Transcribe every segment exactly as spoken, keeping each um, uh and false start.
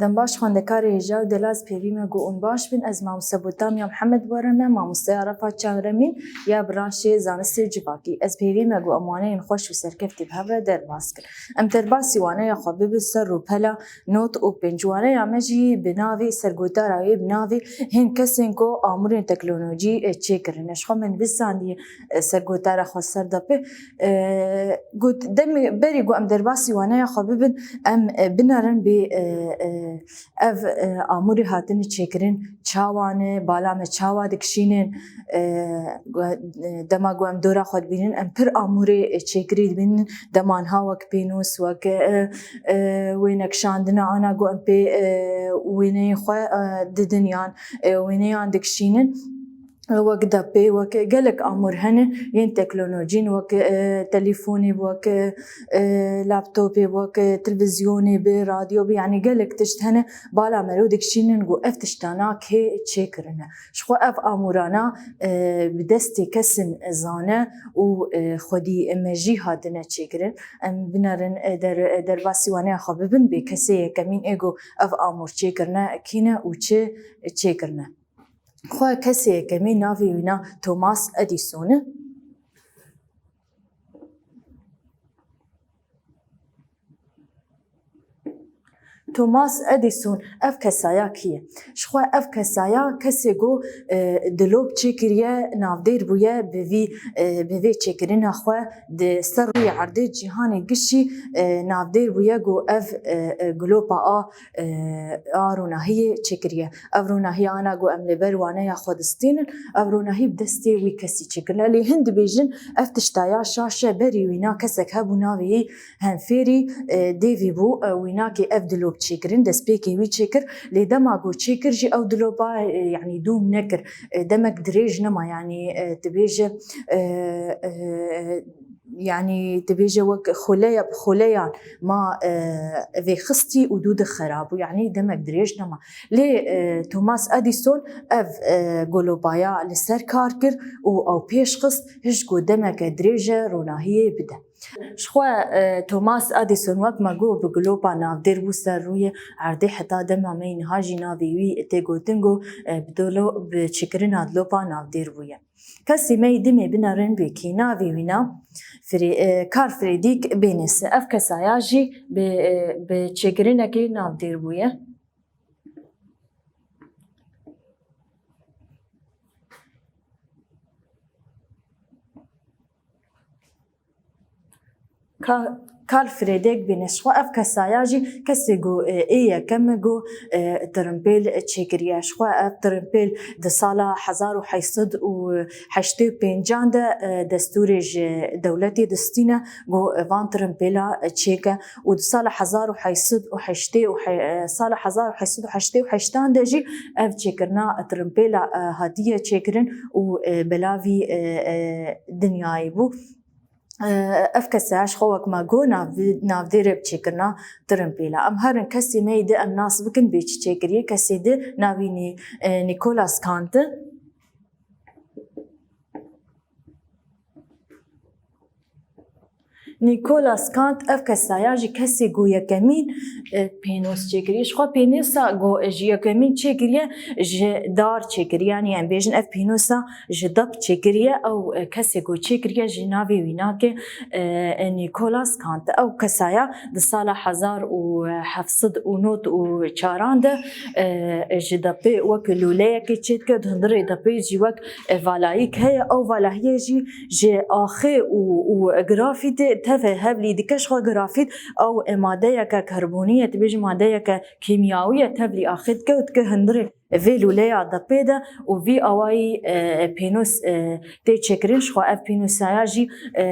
Em baş, xwendekarê hêja û delal, ez pêvî me ku hûn baş bin. Ez mamoste Botamya Mihemed Borem me, mamosteya refa çaremîn ya branşê zanistê û civakî. Ez pêvî me ku em waneyên xweş û serkeftî bi hev re derbas kin. Em derbasî waneya xwe bibin ser rûpela not û pênc. Waneya me jî bi navê sergotara wê, bi navê hên kesên ku amûrên teknolojî, e, çêkirine. Ji xwe min nivîsandiye, e, sergotara xwe ser dapê. E, got, demê berî ku em derbasî waneya xwe bibin, em, e, binerin bê, e, e, ev, e, amûrê hatine çêkirin çawa ne, bala me çawa dikişînin, e, gu-, e, dema ku em dora xwe dibînin, em pir amûrê, e, çêkirî dibînin, dema niha wek pênûs, wek, e, e, wênekişandina ana ku em pê, e, wêneyên xwe, e, didin yan, e, wêneyan dikişînin. Wek depê, wek gelek amûr hene yên teknolojîn, wek, e, telîfonê, wek, e, laptopê, wek, e, televîzyonê bi, radyo bi, yanî gelek tişt hene, bala me lê dikişînin ku ev tiştana kê çêkirine. Ji xwe ev amûrana, e, bi destê kesin zane û, e, xwedî me jî hatine çêkirin. Em binerin, e, der-, e, derbasî waneya xwe bibin bê kesê yekemîn ê ku ev amûr çêkirine kî ne û çi çêkirine. Xwe kesê yekemî navê wî na Thomas Edison e. Thomas Edison ev kesaya kî ye? Ji xwe ev kesaya kesê ku, e, dilop çêkiriye, navdêr bûye bi vî, e, bi vê çêkirina xwe di ser rûyê erdê cîhanê gişî, e, navdêr bûye ku ev, e, e, gilopa a e, a ronahiyê çêkiriye. Ev ronahiya ana ku em li ber waneya xwe distînin, ev ronahî bi destê wî kesî çêkirine. Lê hin dibêjin, ev tişta ya şaş e, berî wîna kesek hebû navê wî Hemfêrî, e, Davy bû, e, wînakê ev dilop çêkirin, destpêkê wî çêkir, lê dema ku çêkir jî ew dilopa, e, yanî dûm nekir. E, demek dirêj nema, yanî, e, dibêje, e, e, yanî dibêje wek xuleya bi xuleyan ma, e, vêxistî û dû de xera bû, yanî demek dirêj nema. Lê, e, Thomas Edison ev, e, golopaya li ser kar kir û ew pêş xist, hişt ku demeke dirêj e ronahiyê bide. Ji xwe, e, Thomas Edison wek me got bi gilopa navdêr bû ser rûyê erdê, heta dema me yî niha jî navê wî tê gotin ku, e, bi dolo-, bi çêkirina dilopa navdêr bûye. Kesê me yî dimê binerin bê kî, navê wî na Frê-, e, Carl Friedrich Benesse. Ev kesaya jî bi, e, bi çêkirinekê navdêr bûye. Ka-, Carl Friedrich Benesse, ji xwe ev kesaya jî kesê ku, e, ê yekem e ku, e, tirimpêl çêkiriye. Ji xwe ev tirimpêl di sala hezar û heşt sed û heştê û pêncan de, e, destûrê ji dewletê distîne ku van tirimpêla çêke û di sala hezar û heşt sed û heştê û he-, e, sala hezar û heşt sed û heştê û heştan de jî ev çêkirina tirimpêla, e, hatiye çêkirin û, e, belavî, e, e, dinyayê bû. E, ev kese ji xwe wek me got nav-, navdêr e bi çêkirina tirimpêla. Em herin kesê me yî di em nas bikin bê çi çêkiriye. Kesê di navî Nî-, e, Nicolas Kant e. Nicolas Kant ev kesaya jî kesê ku yekemîn, e, pênûs çêkiriye. Ji xwe pênûsa ku ji yekemîn çêkiriye ji dar çêkiriye. Yanî em bêjin ev pênûsa ji dep çêkiriye. Ew, e, kesê ku çêkiriye jî navê wî nake, e, e, Nicolas Kant. Ew kesaya di sala hezar û heft sed û nod û çaran de, e, ji depê wek lûleyekê çêdike, di hundirê depê jî wek, e, valayîk heye. Ew valahiyê jî ji axê û, û grafîtê tevê hevlî dike. Ji xwe grafît ew, e, madeyeke karbonî ye, dibêjin madeyeke kîmyawî ye, tevlî axê dike û dike hundirê vê lûleya depê de û vî awayî, e, pênûs, e, tê çêkirin. Ji xwe ev pênûsaya jî, e,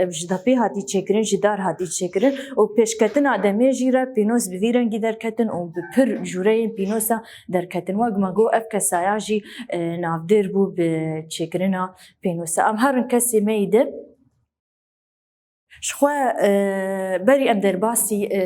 e, ji depê hatî çêkirin, ji dar hatî çêkirin û pêşketina demê jî re pênûs bi vî rengî derketin û bi pir cûreyên pênûsa derketin. Wek me got, ev kesaya jî, e, navdêr bû bi çêkirina pênûsa. Em herin kesê me yî di. Ji xwe, e, berî em derbasî, e,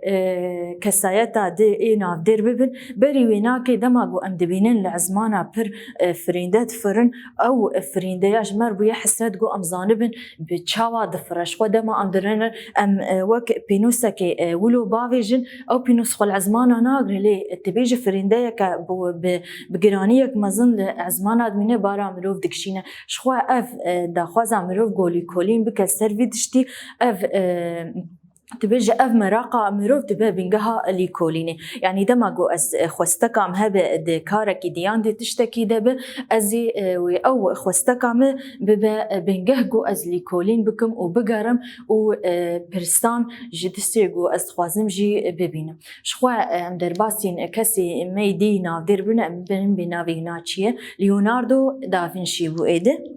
e, kesayeta di ê navdêr bibin, berî wê nake dema ku em dibînin li ezmana pir, e, firînde difirin, ew firîndeya ji me re bûye hesret ku em zanibin bi çawa difire. Ji xwe dema em dirênin, em, e, wek pênûsekê, e, wilo bavêjin, ew pênûs xwe li ezmana nagire, lê tu bêjî firîndeyeke bi, bi, bi giraniyek mezin li ezmana dimîne, bara mirov dikişîne. Ji xwe ev, e, daxwaza mirov ku lîkolîn bike ser vî tiştî, ev, e, dibêje ev meraqa mirov dibe bingeha lîkolînê. Yanî dema ku ez, e, xwestekam hebe di karekî di yan di tiştekî de bi, ez ê, e, wê ew xwesteka min bibe, e, bingeh ku ez lîkolîn bikim û bigerim û, e, pirsan ji tiştê ku ez dixwazim jî bibînim. Ji xwe, e, em derbasîn kesê me yê dî navdêr bin, em bên bi navê hina çi ye? Leonardo da Vinci bû êdî.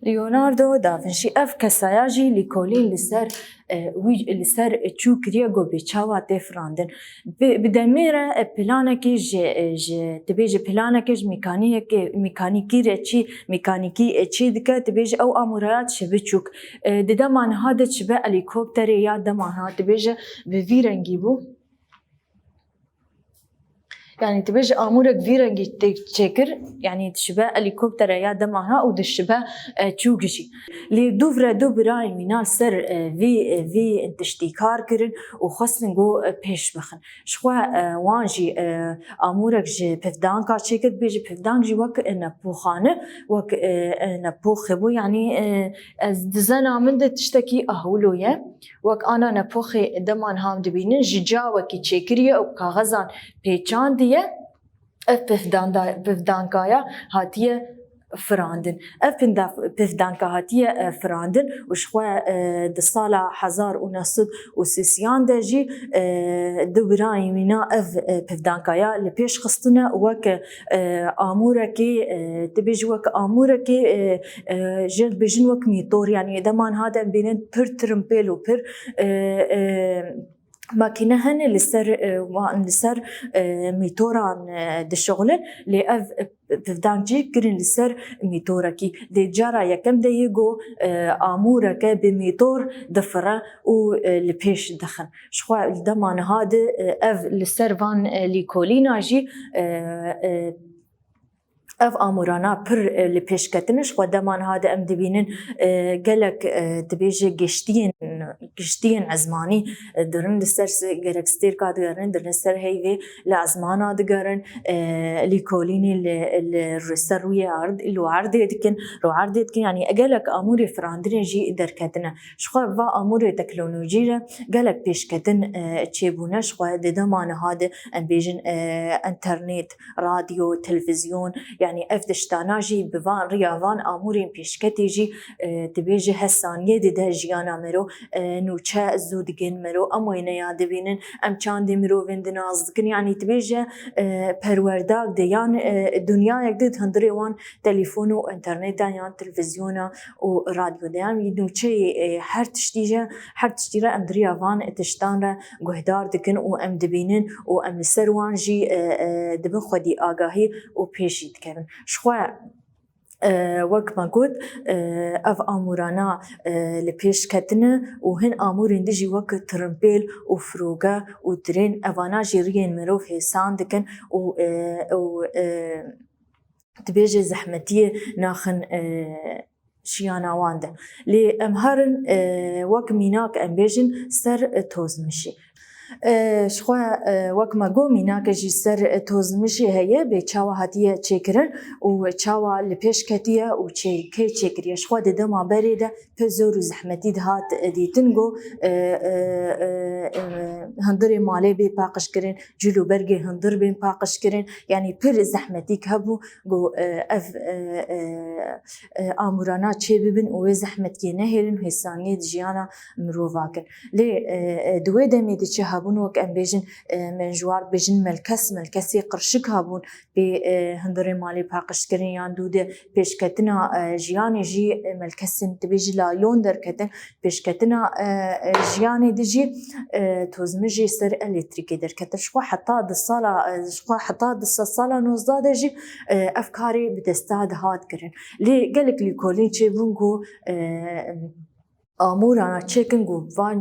Leonardo da Vinci, ev kesaya jî lîkolîn li ser, e, wî, li ser çû kiriye ku bê çawa tê firandin. Bi, bi demê re, e, planekê ji, e, ji, dibêje planekê ji mîkaniyekê, mîkanîkî re çî, mîkanîkî, e, çê dike, dibêje ew amûraya diçe biçûk. E, di dema niha de diçibe helîkopterê ya dema niha, dibêje bi vî rengî bû. Yanî dibêje amûrek vî rengî tê çêkir, yanî diçibe helîkoptere ya dema niha û diçibe, e, çûk jî. Lê du vire du birayên wîna li ser, e, vî, e, vî tiştî kar kirin û xwestin ku, e, pêş bixin. Ji xwe, e, wan jî, e, amûrek ji pivdanka çêkir, dibêje pivdank jî wek, e, nepoxane, wek, e, e, nepoxê bû. Yanî, e, ez di zena min de tiştekî ahwilo ye. Wek ana nepoxê dema niha em dibînin, ji cawekî çêkiriye û bi kaxezan pêçandiye. Ev pivdanda-, pivdankaya hatiye firandin. Ev pinda-, pivdanka hatiye, e, firandin û ji xwe, e, di sala hezar û neh sed û sî yan de jî, e, du birayên wîna ev, e, pivdankaya li pêş xistine wek, e, amûrekê, e, dibêjin wek amûrekê, e, e, jin dibêjin wek mîtor, yanî dema niha de em bînin pir tirimpêl û pir, e, e, makîne hene li ser, e, wan, li ser, e, mîtoran, e, dişixulin, lê ev, e, pivdank jî kirin li ser mîtorekî. Dê cara yekem de yê ku, e, amûreke bi mîtor difire û, e, li pêş dixin. Ji xwe li dema niha de, e, ev li ser van, e, lîkolîna jî, e, e, ev amûrana pir, e, li pêş ketine. Ji xwe dema niha de em dibînin, e, gelek, e, dibêje giştiyên, giştiyên ezmanî, e, dirin li ser se-, gerek stêrka digerin, dirin ser heyvê, li ezmana digerin, e, lîkolînê li, li, li ser rûyê erd, li erdê dikin, rû erdê dikin, yanî gelek amûrê firandinê jî derketine. Ji xwe va amûrê teknolojî re gelek pêşketin, e, çêbûne. Ji xwe di dema niha de em bêjin, e, înternet, radyo, televîzyon, yanî ev tiştana jî bi van riya van amûrên pêşketî jî, e, dibêje hesaniyê dide jiyana mero, e, nûçe zû digin mero, em wêneya dibînin, em çandê mirovên di nas dikin, yanî dibêje, e, perwerdak de yan, e, dinyayek de di hundirê wan telefon û înternetan yan televîzyona û radyo de, yanî nûçeyê, e, her tiştî jî, her tiştî re em di riya van tiştan re guhdar dikin û em dibînin û em li ser wan jî, e, e, dibin xwedî agahî û pêş jî dikevin. Ji xwe, e, wek me got, e, ev amûrana, e, li pêş ketine û hin amûrên din jî wek tirimpêl û firoge û tirên, evana jî riyên mirov hêsan dikin û, e, û, e, dibêje zehmetiyê naxin, e, jiyana wan de. Lê em herin, e, wek mînak em bêjin ser, e, tozmişî. E, ji xwe, e, wek me got, mînake jî ser, e, tozmişî heye, bê çawa hatiye çêkirin û çawa li pêş ketiye û çê-, kê çêkiriye. Ji xwe di dema berê de pir zor û zehmetî dihat, e, dîtin ku, e, e, e, e, hundirê malê bê paqij kirin, cil û bergê hundir bên paqij kirin. Yanî pir zehmetîk hebû ku, e, ev, e, e, e, amûrana çê bibin û wê zehmetiyê nehêlin û hêsaniyê di jiyana mirova kin. Lê, e, e, di wê demê de çi hebûn, wek em bêjin, e, me ji war bêjin melkes, melkesê qirşik hebûn pê, e, hundirê malê paqijkirin yan dû de pêşketina, e, jiyanê jî, e, melkesên dibêjî laylon derketin, pêşketina, e, e, jiyanê de jî, e, tozmijê ser elektrîkê derketin. Ji xwe heta di sala, e, ji xwe heta di sed sala nozdeh de jî, e, ev karê bi desta dihat kirin. Lê gelek lîkolîn çêbûn ku, e, amûrana çêkin ku van,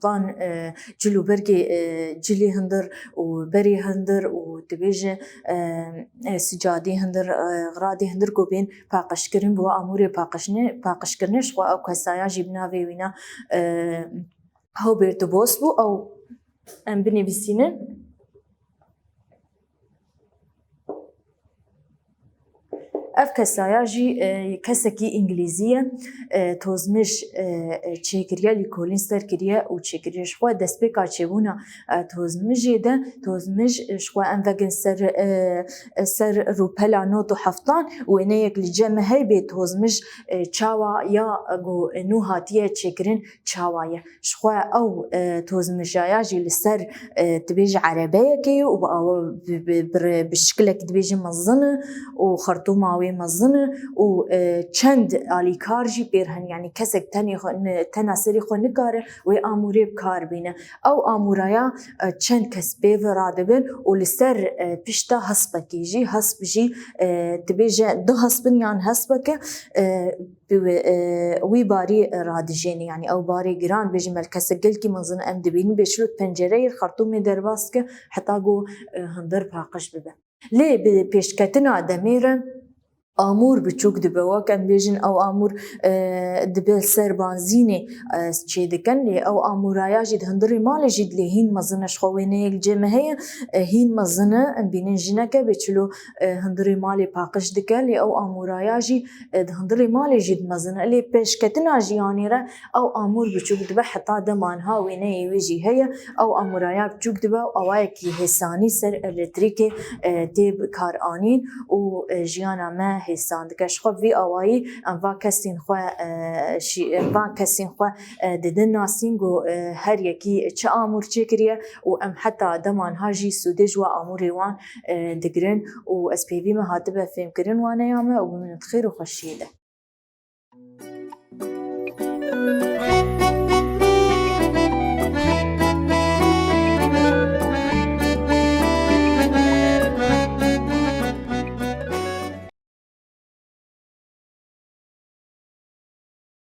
van, e, cil û bergê, e, cilê hundir û berê hundir û dibêje, e, e, sicadê hundir, e, xiradê hundir ku bên paqijkirin, bi wa amûrê paqijne-, paqijkirine, ji xwe ew kesaya jî bi navê wîna, e, Hubert Boss bû. Ew em binivîsînin. Ev kesaya jî, e, kesekî îngilîzî ye. E, tozmij, e, e, çêkiriye, lîkolîn ser kiriye û çêkiriye. Ji xwe destpêka çêbûna, e, tozmijê de, tozmij, e, ji xwe em vekin ser, e, e, ser rûpela nod û heftan, wêneyek li cem me heyê bê tozmij, e, çawa ya, e, ku, e, nû hatiye çêkirin, çawa ye. Ji xwe ew, e, tozmijaya jî li ser, e, dibêje erebeyekê ye û bi awa-, bi, bi, bi, bi şikilek dibêje mezin e û xertûma wê mezin e û, e, çend alîkar jî pêr hene. Yanî kesek tenê xwe, ne, tena serê xwe nikare wê amûrê bi kar bîne. Ew amûraya, e, çend kes pê ve radibin û li ser, e, pişta hespekê jî, hesp jî, e, dibêje du hespin yan hespeke, e, bi wê, e, wî barî radijêne, yanî ew barê giran, bêjin melkesek gelkî mezin em dibînin, bê çilo pencereyê xertûmê derbas ke heta ku, e, hundir paqij bibe. Lê bi pêşketina demê re amûr biçûk dibe, wek em bêjin ew amûr, e, dibe li ser banzînê, e, çê dikin, lê ew amûraya jî di hundirê malê jî dilê hîn mezin e, ji xwe wêneyek cê me heye, e, hîn mezin e, em bînin jineke bê çilo, e, hundirê malê paqij dike, lê ew amûraya jî, e, di hundirê malê jî di mezin e. Lê pêşketina jiyanê re ew amûr biçûk dibe, heta dema niha wêneyê wê jî heye, ew amûraya biçûk dibe û awayekî hêsanî ser elektrîkê, e, tê bi kar anîn û, e, jiyana me hêsan dike. Ji xwe vî awayî em va kesên xwe, e, şî-, em va kesên xwe, e, didin nasîn ku, e, her yekî çi amûr çêkiriye û em heta dema niha jî sûdê ji we amûrê wan, e, digirin û ez pêvî me hatibe fêmkirin waneya me û bimînin di xêr û xweşiyê de.